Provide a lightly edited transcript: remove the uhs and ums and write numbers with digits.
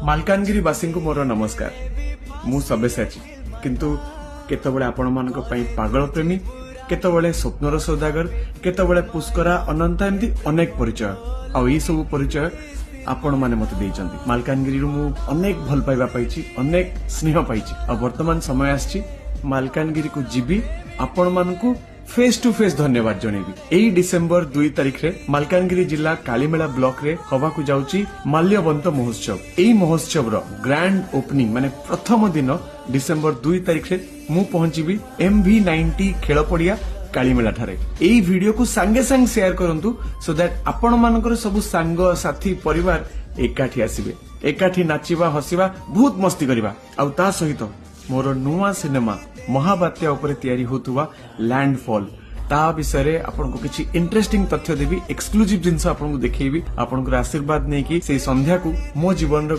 ମାଲକାନଗିରିବାସୀଙ୍କୁ ମୋର ନମସ୍କାର। ମୁଁ ସବ୍ୟସାଚୀ, କିନ୍ତୁ କେତେବେଳେ ଆପଣମାନଙ୍କ ପାଇଁ ପାଗଳ ପ୍ରେମୀ, କେତେବେଳେ ସ୍ୱପ୍ନର ସୌଦାଗର, କେତେବେଳେ ପୁଷ୍କରା, ଅନନ୍ତ, ଏମିତି ଅନେକ ପରିଚୟ। ଆଉ ଏଇ ସବୁ ପରିଚୟ ଆପଣମାନେ ମତେ ଦେଇଛନ୍ତି। ମାଲକାନଗିରିରୁ ମୁଁ ଅନେକ ଭଲ ପାଇବା ପାଇଛି, ଅନେକ ସ୍ନେହ ପାଇଛି। ଆଉ ବର୍ତ୍ତମାନ ସମୟ ଆସିଛି, ମାଲକାନଗିରିକୁ ଯିବି, ଆପଣମାନଙ୍କୁ ଫେସ୍ ଟୁ ଫେସ୍ ଧନ୍ୟବାଦ ଜଣେଇବି। ଏଇ ଡିସେମ୍ବର 2 ତାରିଖରେ ମାଲକାନଗିରି ଜିଲ୍ଲା କାଳିମେଳା ବ୍ଲକରେ ହବାକୁ ଯାଉଛି ମାଲ୍ୟବନ୍ତ ମହୋତ୍ସବ। ଏଇ ମହୋତ୍ସବର ଗ୍ରାଣ୍ଡ ଓପନିଂ, ମାନେ ପ୍ରଥମ ଦିନ ଡିସେମ୍ବର 2 ତାରିଖରେ ମୁଁ ପହଞ୍ଚିବି MV 90 ଖେଳ ପଡିଆ, କାଳିମେଳା ଠାରେ। ଏଇ ଭିଡିଓକୁ ସାଙ୍ଗେ ସାଙ୍ଗେ ସେୟାର କରନ୍ତୁ, ସୋ that ଆପଣମାନଙ୍କର ସବୁ ସାଙ୍ଗ ସାଥୀ, ପରିବାର ଏକାଠି ଆସିବେ, ଏକାଠି ନାଚିବା, ହସିବା, ବହୁତ ମସ୍ତି କରିବା। ଆଉ ତା ସହିତ ମୋର ନୂଆ ସିନେମା, ମହାବାତ୍ୟା ଉପରେ ତିଆରି ହେଉଥିବା ଲ୍ୟାଣ୍ଡଫଲ୍, ତା ବିଷୟରେ ଆପଣଙ୍କୁ କିଛି ଇଣ୍ଟରେଷ୍ଟିଂ ତଥ୍ୟ ଦେବି, ଏକ୍ସକ୍ଲୁସିଭ ଜିନିଷ ଆପଣଙ୍କୁ ଦେଖେଇବି। ଆପଣଙ୍କର ଆଶୀର୍ବାଦ ନେଇକି ସେଇ ସନ୍ଧ୍ୟାକୁ ମୋ ଜୀବନର